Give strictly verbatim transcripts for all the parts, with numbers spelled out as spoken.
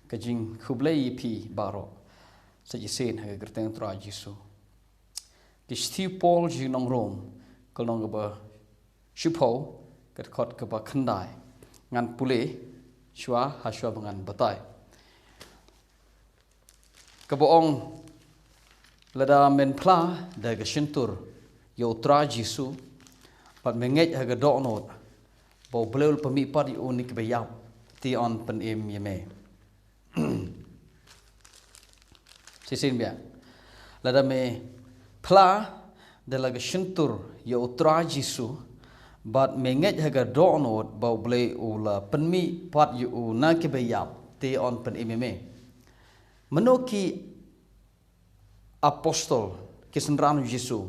Ka jingkhublei ïa phi baroh sa shisien ha ka kyrteng Trai Jisu. Ki shithi u Paul sha ki nong Rom, ka lynnong kaba shiphew, ka dkhot kaba khyndai. Ngan pule shuwa, ha shuwa ba ngan batai. Kaba ong, lada men phla da ka shyntur ïa u Trai Jisu, bad men ngeit ha ka dohnud ba U Blei u la pynmihpat ïa u na kiba ïap, te yn pynim ïa me. Shisien biang. Lada me phla da la ka shyntur ïa u Trai Jisu, bad me ngeit ha ka dohnud ba U Blei u la pynmihpat ïa u na kiba ïap, te yn pynim ïa me. Mano ki apostol, ki synran u Jisu,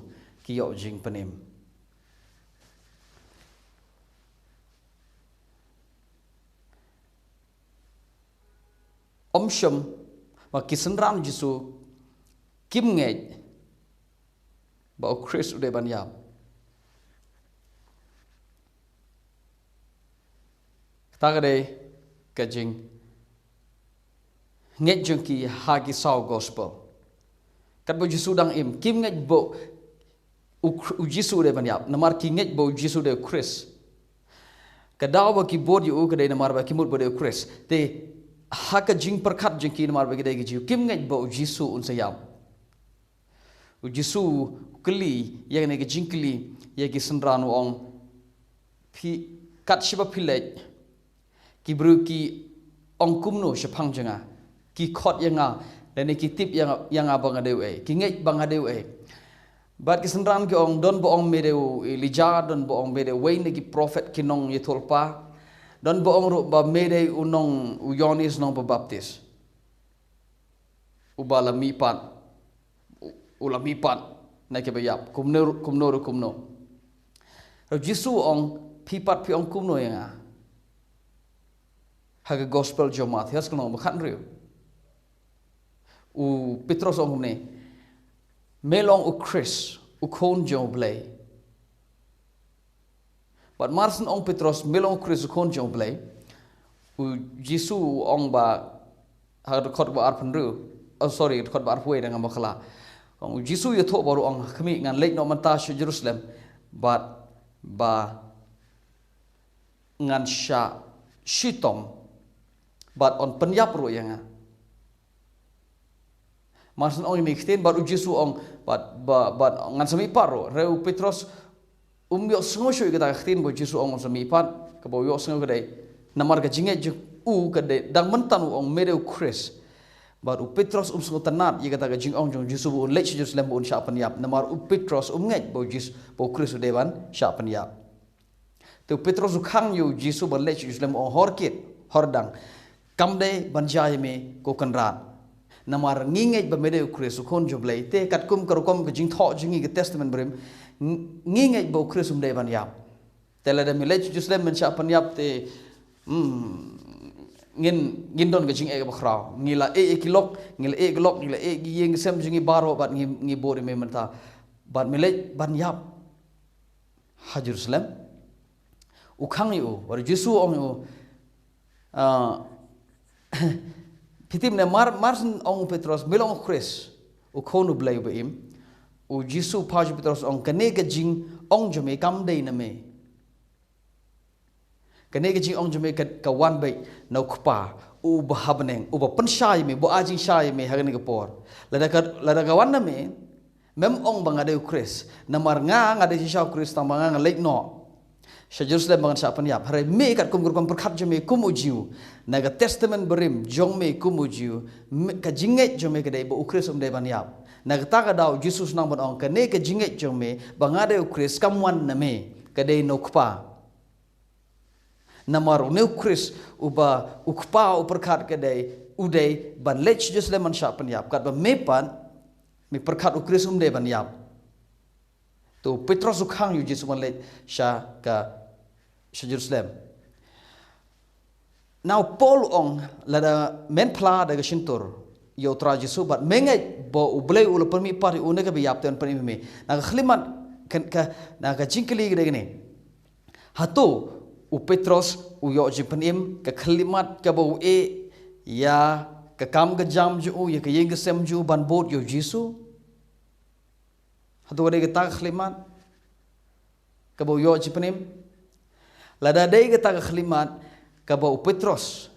ki ïoh jingpynim? Ym shym ba ki synran u Jisu kim ngeit ba u Khrist u dei ban ïap. Kata ka dei ka jingngeit jong ki ha ki saw gospel. Katba u Jisu dang im, kim ngeit ba u Khr-, u Jisu u dei ban ïap, namar ki ngeit ba u Jisu u dei u Khrist. Ka daw ba ki bud ïa u ka dei namar ba ki mut ba u dei u Khrist. Te ha ka jingpyrkhat jong ki namar ba ki dei ki Jiw, kim ngeit ba u Jisu un sa ïap. U Jisu u kylli ïa kane ka jingkylli ïa ki synran, u ong, phi, kat shaba phi leit, ki briew ki ong kumno shaphang jong nga? Ki khot ïa nga, lane ki tip ïa nga, ïa nga ba nga dei uei, ki ngeit ba nga dei uei. Bad ki synran ki ong, don ba ong me dei u Elijah, don ba ong me dei uwei na ki prophet ki nongïathuhlypa, don ba ong ruh ba me dei u nong, u Ïoannis Nongpynbaptis, uba la mihpat, u, u la mihpat na kiba ïap, kumno, kumno ruh kumno. Te u Jisu u ong, phi pat phi ong kumno ïa nga? Ha ka gospel jong u Mathaios ka lynnong ba khathynriew, u Petros u ong kumne, me long u Khrist, u Khun jong U Blei. Bad mar syn ong u Petros, me long u Khrist, u Khun jong U Blei, u Jisu u ong ba, ha ka dkhot ba arphew hynriew, oh sorry, dkhot ba arphew wei, da nga bakla. Ong, u Jisu u ïathuh bad u ong, khmih, ngan leit noh mynta sha Jerusalem, bad ba ngan shah shitom, bad yn pynïap ruh ïa nga. Mar syn ong ïa kine ki ktien, bad u Jisu u ong, bad, bad, bad ngan sa mihpat ruh. Hynrei u Petros um ïohsngew shuh ïa kata ka ktien ba u Jisu u ong un sa mihpat, kaba u ïohsngew ka dei namar ka jingngeit jong u ka dei, dang mynta u ong me dei u Khrist. Bad u Petros um sngewtynnad ïa kata ka jingong jong u Jisu ba un leit sha Jerusalem ba un shah pynïap, namar u Petros um ngeit ba u Jis-, ba u Khrist u dei ban shah pynïap. Te u Petros u khang ïa u Jisu ban leit sha Jerusalem, u ong, hor kit, hor dang, kam dei ban jia ïa me ko Kynrad. Namar ngi ngeit ba me dei u Khrist, u Khun jong U Blei. Te katkum ka rukom ka jingthoh jong ngi ka Testament Barim, ng-, ngi ngeit ba u Khrist um dei ban ïap. Te lada me leit sha Jerusalem men shah pynïap te, hmm, ngin, ngin don ka jingeh kaba khraw. Ngi la ïeh ïa ki lok, ngi la ïeh ki lok, ngi la ïeh ki ïing ki sem jong ngi baroh, bad ngi, ngi bud ïa me mynta. Bad me leit ban ïap ha Jerusalem. U khang ïa u, bad u Jisu u ong ïa u, ah, phi tip ne, mar, mar syn ong u Petros, me long u Khrist, u Khun U Blei uba im, u Jisu u phah sha u Petros, u ong, kane ka jingong jong me kam dei na me. Kane ka jingong jong me ka, ka wan beit na u Kpa uba ha bneng, uba pynshai ïa me, uba ai jingshai ïa me ha kane ka por. Lada ka, lada ka wan na me, mem ong ba nga dei u Khrist. Namar nga, nga dei shisha u Khrist, tang ba nga, nga leit noh sha Jerusalem ba ngan shah pynïap. Hynrei me, katkum ka rukom pyrkhat jong me kum u Jiw, na ka Testament Barim jong me kum u Jiw, me, ka jingngeit jong me ka dei ba u Khrist um dei ban ïap. Na kata ka daw u Jisu u sdang ban ong, kane ka jingngeit jong me ba nga dei u Khrist kam wan na me, ka dei na u Kpa. Namar une u Khrist uba u Kpa u pyrkhat ka dei, u dei ban leit sha Jerusalem ban shah pynïap. Katba me pat, me pyrkhat u Khrist um dei ban ïap. Te u Petros u khang ïa u Jisu ban leit sha ka, sha Jerusalem. Now Paul u ong, lada men phla da ka shyntur ïa u Trai Jisu, bad me ngeit ba U Blei u la pynmihpat ïa u na kiba ïap, te yn pynim ïa me. Na ka khyllipmat, ka, ka, na ka jingkylli ka dei kane. Hato u Petros u ïoh jingpynim, ka khyllipmat kaba u ïeh ïa ka kam ka jam jong u, ïa ka ïing ka sem jong u ban bud ïa u Jisu? Hato ka dei kata ka khyllipmat kaba u ïoh jingpynim? Lada dei kata ka khyllipmat kaba u Petros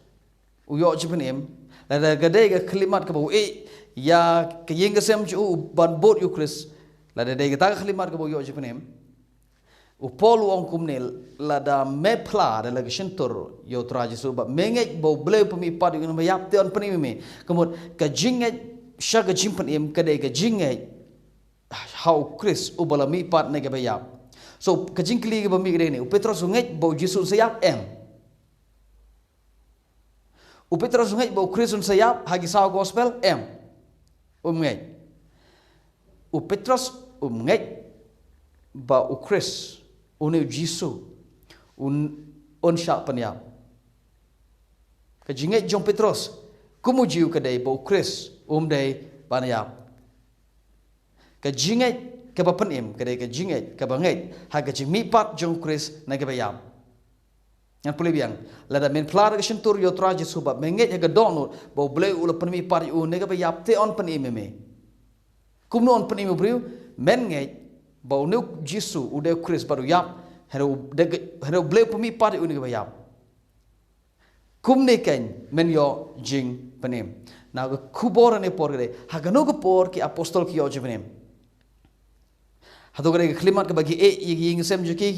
u ïoh jingpynim, lada ka dei ka khyllipmat kaba u ïeh ïa ka ïing ka sem jong u ban bud ïa u Khrist, lada dei kata ka khyllipmat kaba u ïoh jingpynim, u Paul u ong kumne: Lada me phla da la ka shyntur ïa u Trai Jisu, bad me ngeit ba U Blei u pynmihpat ïa u na kaba ïap, te yn pynim ïa me. Ka mut ka jingngeit sha ka jingpynim ka dei ka jingngeit ha u Khrist uba la mihpat na kaba ïap. So ka jingkylli kaba mih ka dei ne, u Petros u ngeit ba u Jisu un sa ïap? Em. U Petros u ngeit ba u Khrist un sa ïap ha ki saw gospel? Em. Um ngeit. U Petros um ngeit ba u Khrist, une u Jisu, un, un shah pynïap. Ka jingngeit jong u Petros kum u Jiw ka dei ba u Khrist um dei ban ïap. Ka jingngeit kaba pynim ka dei ka jingngeit kaba ngeit ha ka jingmihpat jong u Khrist na kaba ïap. Ngan pule biang: Lada men phla da ka shyntur ïa u Trai Jisu bad men ngeit ha ka dohnud ba U Blei u la pynmihpat ïa u na kaba ïap, te yn pynim ïa me. Kumno yn pynim ïa u briew? Men ngeit ba une u Jisu u dei u Khrist bad u ïap, hynrei u dei, hynrei U Blei u pynmihpat ïa u na kaba ïap. Kumne keiñ men ïoh jingpynim. Na ka khubor ha kane ka por ka dei, ha kano ka por ki apostol ki ïoh jingpynim? Hato ka dei ka khyllipmat kaba ki ïeh ïa ka ïing ka sem jong ki,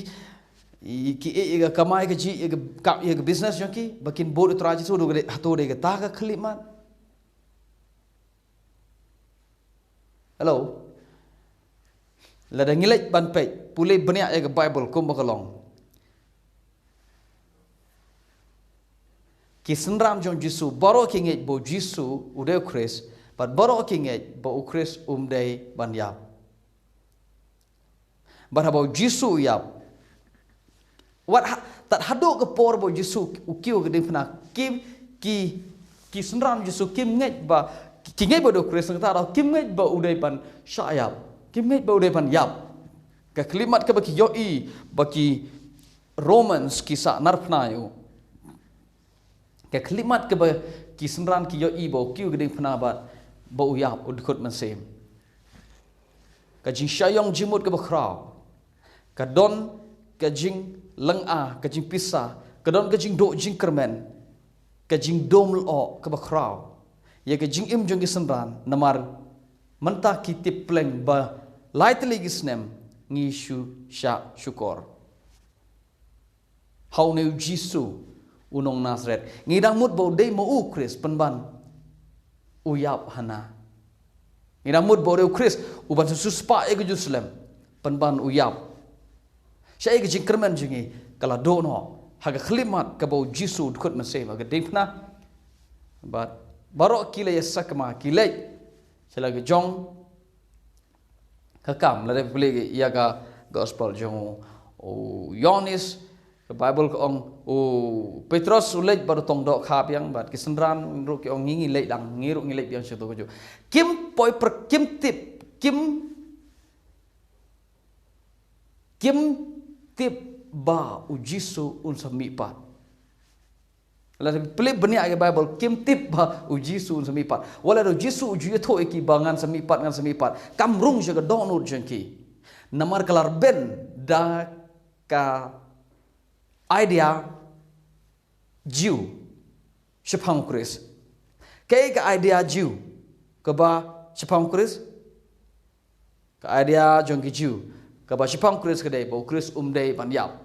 ki ïeh ïa ka kamai kajih, ïa ka, ïa ka business jong ki ba kin bud ïa u Trai Jisu? Hato ka dei, hato ka dei kata ka khyllipmat? Hello. Lada ngi leit ban peit, pule bniah ïa ka Baibl kumba ka long, ki synran jong u Jisu baroh ki ngeit ba u Jisu u dei u Khrist, bad baroh ki ngeit ba u Khrist um dei ban ïap. Bad haba u Jisu u ïap, wat ha, tad haduh ka por ba u Jisu u kiew ha ka diengphna, ki, ki, ki synran u Jisu kim ngeit ba, ki ngeit ba u dei u Khrist, nangta ruh kim ngeit ba u dei ban shah ïap, kim ngeit ba u dei ban ïap. Ka khyllipmat kaba ki ïohi ba ki Romans ki sah narphna ïa u. Ka khyllipmat kaba ki synran ki ïohi ba u kiew ha ka diengphna bad ba u ïap, u dkhot mynsiem. Ka jingshah ïong jingmut kaba khraw. Ka don ka jinglynga, ka jingpisa, ka don ka jingduh jingkyrmen, ka jingdum lyoh kaba khraw ïa ka jingim jong ki synran, namar mynta ki tip pleng ba lai tylli ki snem ngi shu shah shukor ha une u Jisu u nong Nasaret. Ngi dang mut ba u dei ma u Khrist, pynban u ïap hana. Ngi dang mut ba u dei u Khrist uban sa siewspah ïa ka Jerusalem, pynban u ïap. Shaei ka jingkyrmen jong ngi? Ka la duh noh ha ka khyllipmat kaba u Jisu u dkhot mynsiem ha ka diengphna. Bad baroh ki la ïa sakma, ki leit sha la ka jong ka kam. Lada phi pule ïa ka gospel jong u, u Ïoannis, ka Baibl ka ong u Petros u leit bad u tong dohkha biang, bad ki synran ruh ki ong, ngi, ngi leit lang, ngi ruh ngi leit biang sha kato kajuh. Kim poi pyrkhat, kim tip, kim, kim tip ba u Jisu un sa mihpat. Lada phi pule bniah ïa ka Baibl, kim tip ba u Jisu un sa mihpat. Wat la u Jisu u ju ïathuh ïa ki ba ngan sa mihpat, ngan sa mihpat, kam rung sha ka dohnud jong ki. Namar ka la rben da ka idea Jiw shaphang u Khrist. Kaei ka idea Jiw kaba shaphang u Khrist? Ka idea jong ki Jiw kaba shaphang u Khrist ka dei ba u Khrist um dei ban ïap.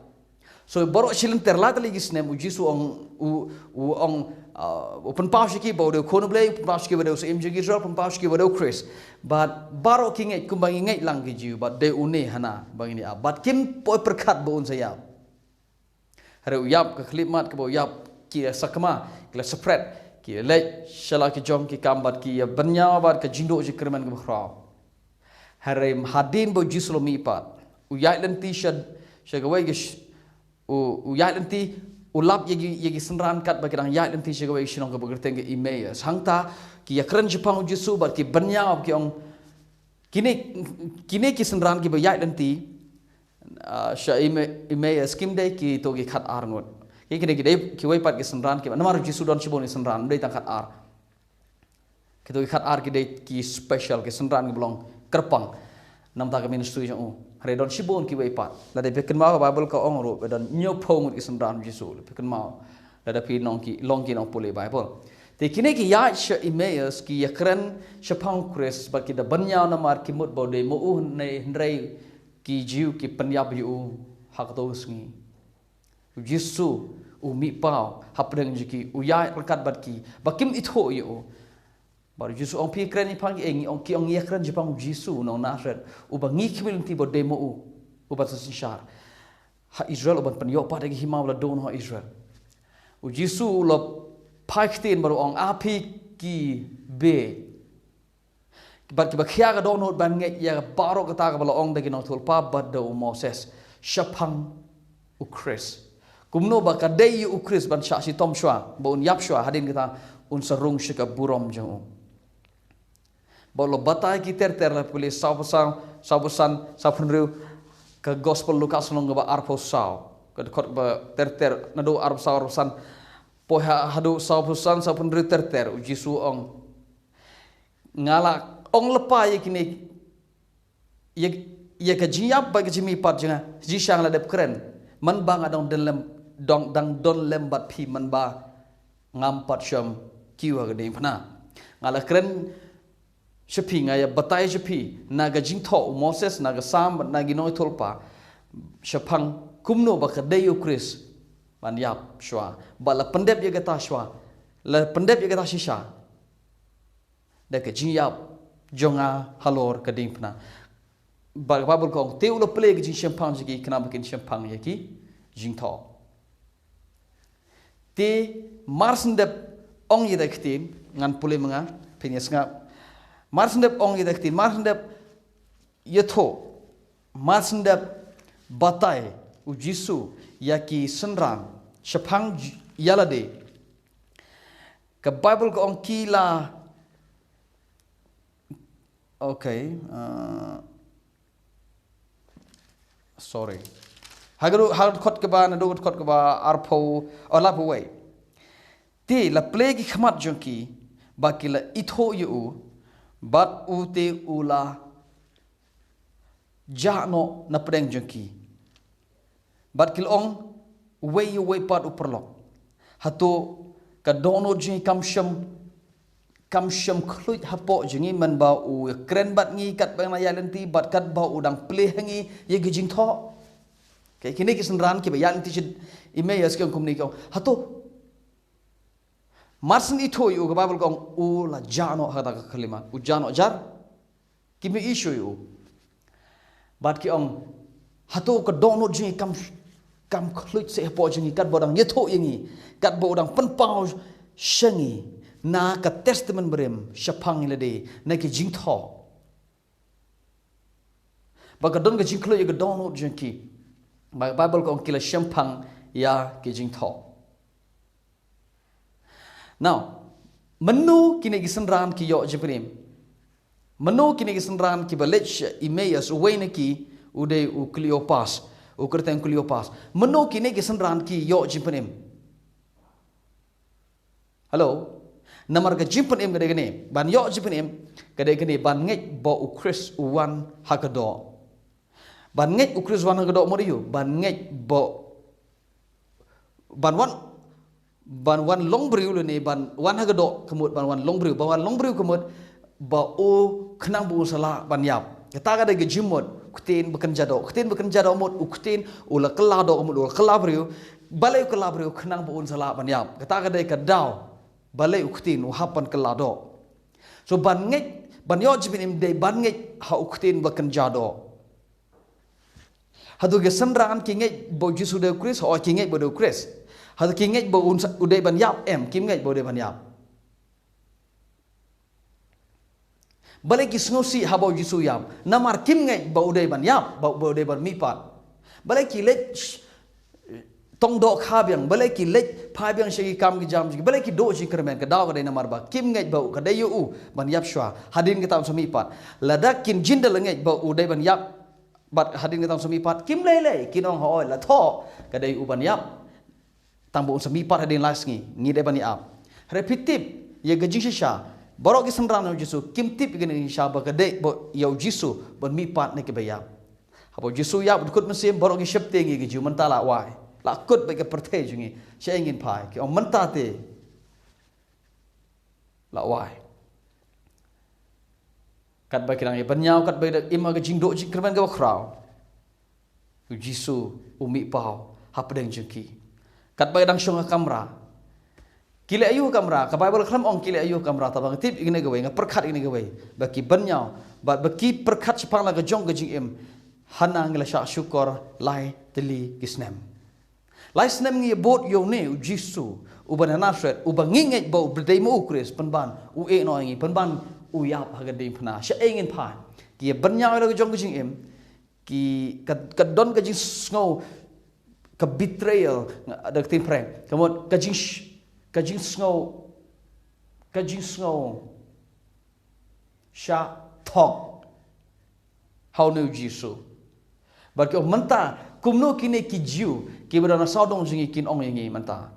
So baroh shi lynter, lai tylli ki snem, u Jisu u ong, u, u ong, uh, u pynpaw sha ki ba u dei u Khun u Blei, u pynpaw sha ki ba u dei u Syiem jong ki Israel, u pynpaw sha ki ba u dei u Khrist. Bad baroh ki ngeit kumba ngi ngeit lang ki Jiw, bad dei une hana ba ngin ïa ap. Bad kim poi pyrkhat ba un sa ïap. Hynrei u ïap, ka khyllipmat kaba u ïap, ki la sakma, ki la separate, ki la leit sha la ki jong ki kam bad ki ïa bynñiaw bad ka jingduh jingkyrmen kaba khraw. Hynrei hadien ba u Jisu u la mihpat, u ïaid lynti sha, sha kawei ka sh-, u, u ïaid lynti, u lap ïa ki, ïa ki synran katba ki dang ïaid lynti sha kawei ka shnong kaba kyrteng ka Emmaus. Hangta ki ïakren shaphang u Jisu bad ki bynñiaw, ki ong, kine, kine ki synran kiba ïaid lynti, ah, sha Emme-, Emmaus kim dei kito ki khatar ngut? Ki kine ki dei kiwei pat ki synran kiba, namar u Jisu don shibun ki synran, ym dei tang khatar. Kito ki khatar ki dei ki special, ki synran kiba long kyrpang. Namar ka ministry jong u, hynrei don shibun kiwei pat. Lada phi kynmaw, ka Baibl ka ong ruh ba don hynñiewphew ngut ki synran u Jisu. Lada phi kynmaw, lada phi long ki, long ki nongpule Baibl. Te kine ki ïaid sha Emmaus, ki ïakren shaphang u Khrist, bad ki da bynñiaw namar ki mut ba u dei ma u, hynrei ki Jiw ki pynïap ïa u ha kato ka sngi. U Jisu u mih paw hapdeng jong ki, u ïaid ryngkat bad ki, ba kim ithuh ïa u. Bad u Jisu ong, phi kren shaphang kiei? Ngi ong, ki ong, ngi ïakren shaphang u Jisu nong Nasareth, uba ngi khmih lynti ba u dei ma u, uban sa synshar ha Israel, uban pynïoh pat ïa ki hima ba la duna ha Israel. U Jisu u la phai ktien bad u ong, a phi ki bieit bad kiba khia ka dohnud ban ngeit ïa baroh kata kaba la ong da ki nongïathuhlypa bad da u Moses shaphang u Khrist, kumno ba ka dei ïa u Khrist ban shah shitom shuwa, ba un ïap shuwa, hadien kata un sa rung sha ka burom jong u. Bad u la batai ki ter ter, la pule sawphew saw, sawphew san, sawphew hynriew. Ka Gospel Lukas lynnong kaba arphew saw, ka dkhot kaba ter ter, naduh arphew saw, arphew san, poi ha, haduh sawphew san, sawphew hynriew ter ter, u Jisu u ong, nga la ong lypa ïa kine, ïa, ïa ka jingïap bad ka jingmihpat jong nga, jingshisha nga la dep kren, mynba nga dang don lem, dang, dang don lem bad phi, mynba ngam pat shym kiew ha ka diengphna. Nga la kren sha phi, nga ïa batai sha phi na ka jingthoh u Moses, na ka Salm, na ki nongïathuhlypa, shaphang kumno ba ka dei ïa u Khrist ban ïap shuwa, bad la pyndep ïa kata shuwa, la pyndep ïa kata shisha da ka jingïap jong nga halor ka diengphna. Bad ka Baibl ka ong, te u la plie ïa ka jingshemphang jong ki khnang ba kin shemphang ïa ki jingthoh. Te Marshendep ong ïa kata ka ktien, ngan pule ma nga, phin ïa sngap. Marshendep ong ïa kata ka ktien, Marshendep ïathuh, Marshendep batai u Jisu ïa ki synran shaphang j-, ïa lade. Ka Baibl ka ong ki la, okay, uh, sorry. Ha ka du-, ha ka dkhot kaba, naduh ka dkhot kaba arphew, oh, laiphew wei. Te la plie ki khmat jong ki, ba ki la ithuh ïa u, bad u te u la jah noh na pdeng jong ki. Bad ki la ong uwei ïa uwei pat, u paralok, hato ka dohnud jong ngi kam shym, kam shym khluit hapoh jong ngi, mynba u kren bad ngi katba ngi la ïaid lynti, bad katba u dang plie ha ngi ïa ki jingthoh? Okay, kine ki synran kiba ïaid lynti sha Emmaus ki ong kumne, ki ong, hato Marshen ithuh ïa u, ka Baibl ka ong u la jah noh, ha kata ka khyllipmat u jah noh jar. Kim ïohi shuh ïa u. Bad ki ong, hato ka dohnud jong ngi kam, kam khluit seh hapoh jong ngi, katba u dang ïathuh ïa ngi, katba u dang pynpaw sha ngi na ka Testament Barim shaphang ïa lade na ki jingthoh. Ba ka don ka jingkhluit ïa ka dohnud jong ki. Ba ka Baibl ka ong ki la shemphang ïa ki jingthoh. Now, mano kine ki synran ki ïoh jingpynim? Mano kine ki synran kiba leit sha Emmaus, uwei na ki u dei u Kleopas, u kyrteng Kleopas. Mano kine ki synran ki ïoh jingpynim? Hello? Namar ka jingpynim ka dei kane. Ban ïoh jingpynim ka dei kane, ban ngeit ba u Khrist u wan ha ka doh. Ban ngeit u Khrist wan ha ka doh mut ïa u, ban ngeit ba, ban wan, ban wan long briew lane ban wan ha ka doh ka mut ban wan long briew, ban wan long briew ka mut ba u, khnang ba un sa lah ban ïap. Kata ka dei ka jingmut, ktien ba kynja doh. Ktien ba kynja doh mut u ktien u la kylla doh ka mut u la kylla briew. Balei u kylla briew? Khnang ba un sa lah ban ïap. Kata ka dei ka daw. Balei u ktien u hap ban kylla doh? So ban ngeit, ban ïoh jingpynim dei ban ngeit ha u ktien ba kynja doh. Hato ki synran ki ngeit ba u Jisu u dei u Khrist? Hooid, ki ngeit ba u dei u Khrist. Hato ki ngeit ba un sa, u dei ban ïap? Em, kim ngeit ba u dei ban ïap. Balei ki sngewsih haba u Jisu u ïap? Namar kim ngeit ba u dei ban ïap, ba, ba u dei ban mihpat. Balei ki leit sh-, tong doh kha biang, balei ki leit phai biang sha ki kam ki jam jong ki, balei ki duh jingkyrmen? Ka daw ka dei namar ba kim ngeit ba u, ka dei ïa u ban ïap shuwa, hadien kata un sa mihpat. Lada kin jin da la ngeit ba u dei ban ïap, bad hadien kata un sa mihpat, kim lei lei, kin ong hooid, la thoh ka dei u ban ïap. Tang ba un sa mihpat hadien lai sngi, ngi dei ban ïa ap. Hynrei phi tip ïa ka jingshisha, baroh ki synran ïa u Jisu kim tip ïa ka jingshisha ba ka dei ba ïa u Jisu ban mihpat na kiba ïap. Haba u Jisu ïap, u dkut mynsiem, baroh ki sheptieng ïa ka jong u, mynta la wai. La kut bad ka pyrthei jong ngi. Shaei ngin phai? Ki ong mynta te la wai. Katba ki dang ïa bynñiaw, katba ki dang im ha ka jingduh jingkyrmen kaba khraw, u Jisu u mih paw hapdeng jong ki. Katba ki dang shong ha kamra, ki leh aïu ha kamra? Ka Baibl khlem ong ki leh aïu ha kamra, tangba nga tip ïa kane kawei, nga pyrkhat ïa kane kawei, ba ki bynñiaw, ba, ba ki pyrkhat shaphang la ka jong ka jingim. Hana ngi la shah shukor lai tylli ki snem. Lai snem ngi ïa bud ïa une u Jisu uba na Nasareth, uba ngi ngeit ba u dei ma u Khrist, pynban u ïehnoh ïa ngi, pynban u ïap ha ka diengphna. Shaei ngin phai? Ki ïa bynñiaw ïa la ka jong ka jingim, ki, ka, ka don ka jingsngew, ka betrayal, da ka ktien phareng, ka mut ka jing, ka jingsngew, ka jingsngew shah thok ha une u Jisu. Bad ki ong mynta, kumno kine ki Jiw kiba don na sawdong jong ngi kin ong ïa ngi mynta?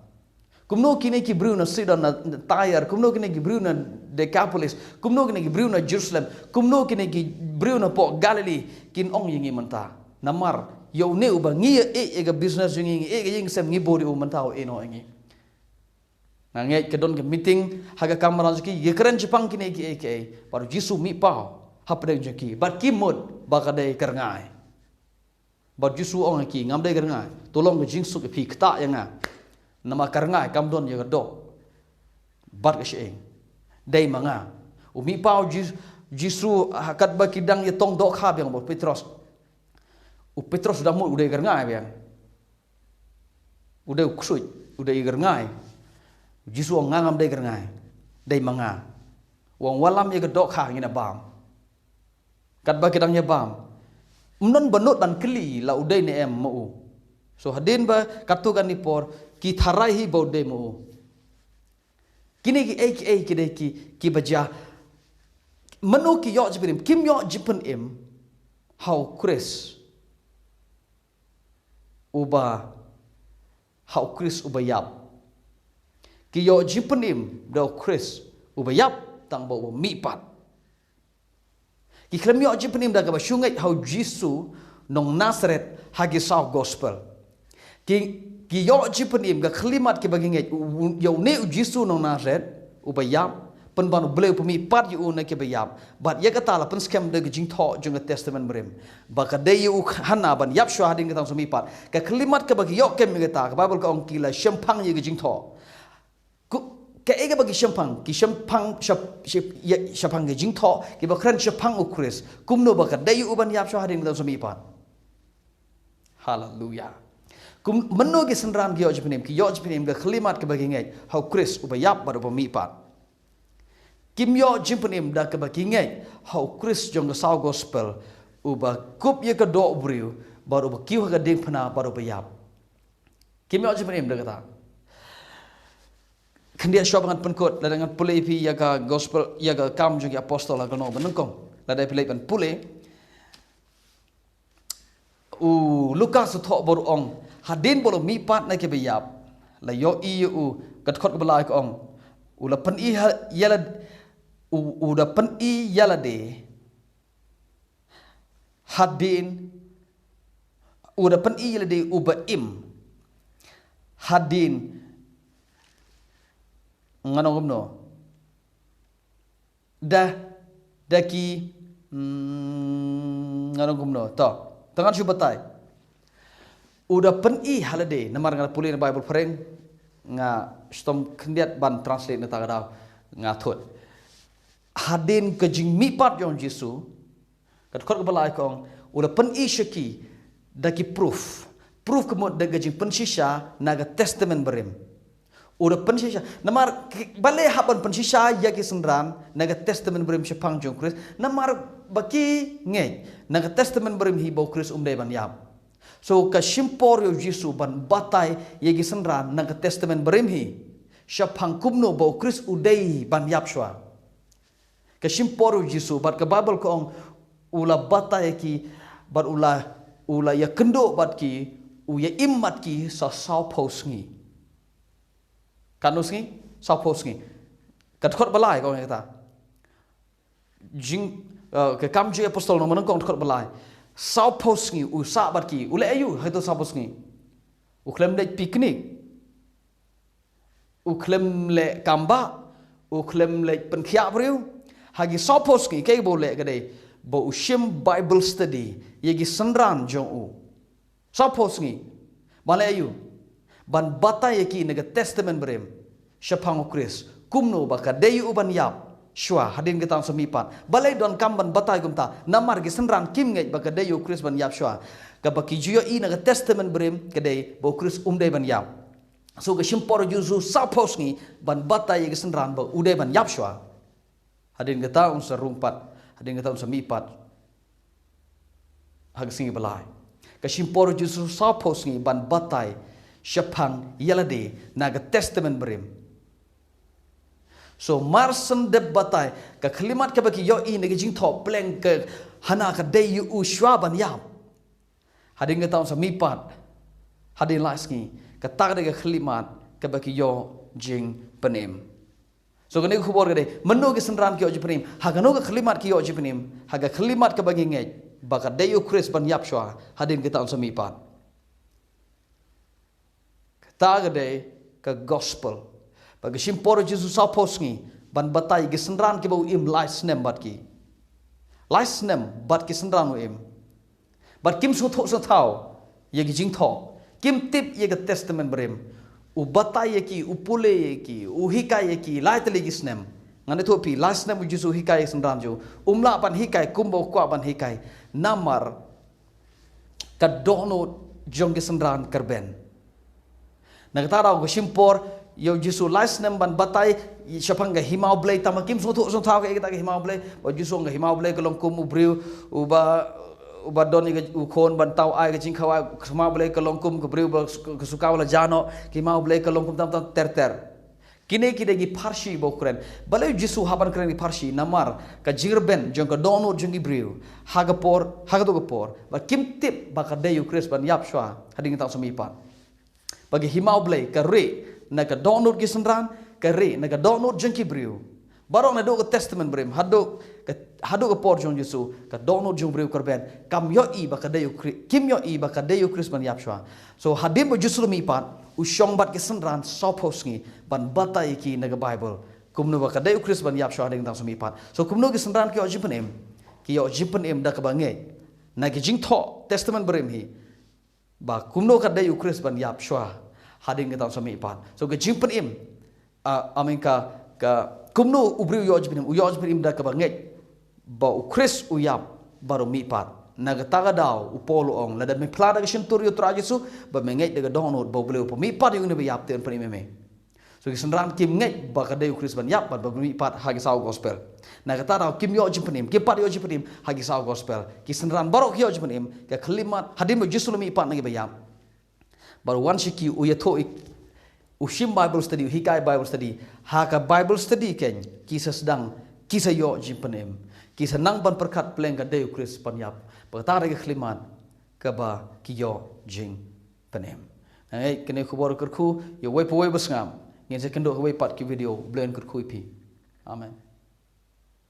Kumno kine ki briew na Sidon, na Tair, kumno kine ki briew na Dekapolis, kumno kine ki briew na Jerusalem, kumno kine ki briew na poh Galilee kin ong ïa ngi mynta? Namar ïa une uba ngi ïa ïeit ïa ka business jong ngi, ngi ïeit ïa ka ïing ka sem, ngi bud ïa u, mynta u ïehnoh ïa ngi. Nga ngeit ka don ka meeting ha ka kamra jong ki, ki kren shaphang kine kiei kiei, bad u Jisu mih paw hapdeng jong ki, bad ki mut ba ka dei ka rngai. Bad u Jisu u ong ha ki, ngam dei ka rngai. To long ka jingsuk ïa phi, ktah ïa nga. Namar ka rngai kam don ïa ka doh bad ka shyieng. Dei ma nga. U mih paw Jis-, Jisu ha katba ki dang ïa tong dohkha biang bad u Petros. U Petros u dang mut u dei ka rngai biang. U dei u ksuid, u dei ka rngai. U Jisu u ong, nga ngam dei ka rngai. Dei ma nga. U ong, wallam ïa ka dohkha, ngin ïa bam. Katba ki dang ïa bam, ym don ba nud ban kylli la u dei ne em ma u. So hadien ba katto katne por ki tharai hi ba u dei ma u. Kine kiei kiei ki dei ki, kiba jia. Mano ki ïoh jingpynim? Kim ïoh jingpynim ha u Khrist uba, ha u Khrist uba ïap. Ki ïoh jingpynim da u Khrist uba ïap, tang ba uba mihpat. Ki khlem ïoh jingpynim da kaba shu ngeit ha u Jisu nong Nasareth ha ki saw gospel. Ki, ki ïoh jingpynim, ka khyllipmat kiba ki ngeit, u, u, ïa une u Jisu nong Nasareth uba ïap, pynban U Blei u pynmihpat ïa u na kiba ïap. Bad ïa kata la pynskhem da ka jingthoh jong ka Testament Barim, ba ka dei ïa u Hana ban ïap shuwa hadien kata u sa mihpat. Ka khyllipmat kaba ki ïoh kem ïa kata, ka Baibl ka ong ki la shemphang ïa ka jingthoh. Ku, kaei kaba ki shemphang? Ki shemphang shap-, shap-, ïa, shaphang ka jingthoh, kiba kren shaphang u Khrist. Kumno ba ka dei ïa u ban ïap shuwa hadien kata u sa mihpat. Haleluya. Kum, mano ki synran ki ïoh jingpynim? Ki ïoh jingpynim ka khyllipmat kaba ki ngeit ha u Khrist uba ïap bad uba mihpat. Kim ïoh jingpynim da kaba ki ngeit ha u Khrist jong ka saw gospel, uba kup ïa ka doh briew, bad uba kiew ha ka diengphna, bad uba ïap. Kim ïoh jingpynim da kata. Khyndiat shuwa ba ngan pynkut, lada ngan pule ïa phi ïa ka gospel, ïa ka Kam jong ki Apostol ha ka lynnong banyngkong. Lada phi leit ban pule, u Lukas u thoh bad u ong, hadien ba u la mihpat na kiba ïap, la ïohi ïa u, ka dkhot kaba lai ka ong, u la pyni ha, ïa la, u, u da pyni ïa lade hadien, u da pyni ïa lade uba im hadien, ngan ong kumno? Da, da ki, mm, ngan ong kumno? To, to ngan shu batai. U da pyni ha lade, namar nga pule na Baibl phareng, nga shitom khyndiat ban translate na kata ka daw, nga thut. Hadien ka jingmihpat jong u Jisu, ka dkhot kaba lai ka ong, u da pyni sha ki da ki proof. Proof ka mut da ka jingpynshisha na ka Testament Barim. U da pynshisha. Namar ki, balei hap ban pynshisha ïa ki synran na ka Testament Barim shaphang jong u Khrist? Namar ba ki ngeit na ka Testament Barim hi ba u Khrist um dei ban ïap. So ka shim por ïa u Jisu ban batai ïa ki synran na ka Testament Barim hi shaphang kumno ba u Khrist u dei ban ïap shuwa. Ka shim por ïa u Jisu, bad ka Baibl ka ong, u la batai ïa ki, bad u la, u la ïakynduh bad ki, u ïa im bad ki sa sawphew sngi. Katno sngi? Sawphew sngi. Ka dkhot ba lai ka ong ïa kata. Jing, eh, ka Kam jong ki Apostol, Nongmanyngkong dkhot ba lai. Sawphew sngi u sah bad ki. U leh aïu ha kito sawphew sngi? U khlem leit picnic. U khlem leh kam bah. U khlem leit pynkhiah briew. Ha ki sawphew sngi kaei ba u leh ka dei ba u shim Bible study ïa ki synran jong u. Sawphew sngi. Ban leh aïu? Ban batai ïa ki na ka Testament Barim shaphang u Khrist, kumno ba ka dei ïa u ban ïap shuwa, hadien kata un sa mihpat. Balei donkam ban batai kumta? Namar ki synran kim ngeit ba ka dei ïa u Khrist ban ïap shuwa. Kaba ki ju ïohi na ka Testament Barim ka dei ba u Khrist um dei ban ïap. So ka shim por Jisu sawphew sngi ban batai ïa ki synran ba u dei ban ïap shuwa. Hadien kata un sa rung pat, hadien kata un sa mihpat ha ka sngi ba lai. Ka shim por Jisu sawphew sngi ban batai shaphang ïa lade na ka Testament Barim. So mar shen dep batai, ka khyllipmat kaba ki ïohi na ki jingthoh pleng ka hana ka dei ïa u shuwa ban ïap. Hadien kata un sa mihpat hadien lai sngi. Kata ka dei ka khyllipmat kaba ki ïoh jingpynim. So kane ka khubor ka dei, mano ki synran ki ïoh jingpynim? Ha kano ka khyllipmat ki ïoh jingpynim? Ha ka khyllipmat kaba ngi ngeit ba ka dei u Khrist ban ïap shuwa, hadien kata un sa mihpat. Kata ka dei ka gospel. Ba ka shim por Jisu sawphew sngi ban batai ki synran kiba u im lai snem bad ki. Lai snem bad ki synran u im. Bad kim sngewthuh sngewthaw ïa ki jingthoh. Kim tip ïa ka Testament Barim. U batai ïa ki, u pule ïa ki, u hikai ïa ki lai tylli ki snem. Ngan ïathuh phi, lai snem u Jisu u hikai ïa ki synran jong u. Um lah ban hikai kumba u kwah ban hikai. Namar ka dohnud jong ki synran ka rben. Na kata ka daw ka shim por ïa u Jisu lai snem ban batai shaphang ka hima U Blei, tangba kim sngewthuh sngewthaw kaei kata ka hima U Blei. Ba u Jisu u ong ka hima U Blei ka long kum u briew uba, uba don ïa ka, u khun ban thaw ai ka jingkhaw ai. Ka hima U Blei ka long kum ka briew ba ka suka ba la jah noh. Ka hima U Blei ka long kum tam tam ter ter. Kine ki dei ki pharshi ba u kren. Balei u Jisu u hap ban kren ki pharshi? Namar ka jingrben jong ka dohnud jong ki briew ha ka por, ha kato ka por, ba kim tip ba ka dei u Khrist ban ïap shuwa, hadien kata un sa mihpat. Ba ka hima U Blei ka rieh na ka dohnud ki synran, ka rieh na ka dohnud jong ki briew. Baroh naduh ka Testament Barim haduh ka, haduh ka por jong u Jisu, ka dohnud jong u briew ka rben. Kam ïohi ba ka dei u Khri-, kim ïohi ba ka dei u Khrist ban ïap shuwa. So hadien ba u Jisu u la mihpat, u shong bad ki synran sawphew sngi ban batai ïa ki na ka Baibl kumno ba ka dei u Khrist ban ïap shuwa, hadien kata un sa mihpat. So kumno ki synran ki ïoh jingpynim? Ki ïoh jingpynim da kaba ngeit na ki jingthoh Testament Barim hi ba kumno ka dei u Khrist ban ïap shuwa, hadien kata un sa mihpat. So ka jingpynim, ah, I mean ka, ka kumno u briew u ïoh jingpynim? U ïoh jingpynim da kaba ngeit ba u Khrist u ïap bad u mihpat. Na kata ka daw u Paul u ong, lada me phla da ka shyntur ïa u Trai Jisu bad me ngeit da ka dohnud ba U Blei u pynmihpat ïa une ba ïap, te un pynim ïa me. So ki synran kim ngeit ba ka dei u Khrist ban ïap bad ba u mihpat ha ki saw gospel. Na kata ka daw kim ïoh jingpynim, kim pat ïoh jingpynim ha ki saw gospel. Ki synran baroh ki ïoh jingpynim, ka khyllipmat hadien ba u Jisu u la mihpat na ki ba ïap. Bad u wan sha ki, u ïathuh ïa, u shim Bible study, u hikai Bible study. Ha ka Bible study kein ki sa sdang, ki sa ïoh jingpynim. Ki sa nang ban pyrkhat pleng ka dei u Khrist ban ïap. Ba kata ka dei ka khyllipmat kaba ki ïoh jingpynim. Nga ngeit kane ka khubor ka kyrkhu ïa uwei pa uwei ba sngap. Ngin sa ïakynduh ha kawei pat ka video. U Blei un kyrkhu ïa phi. Amen.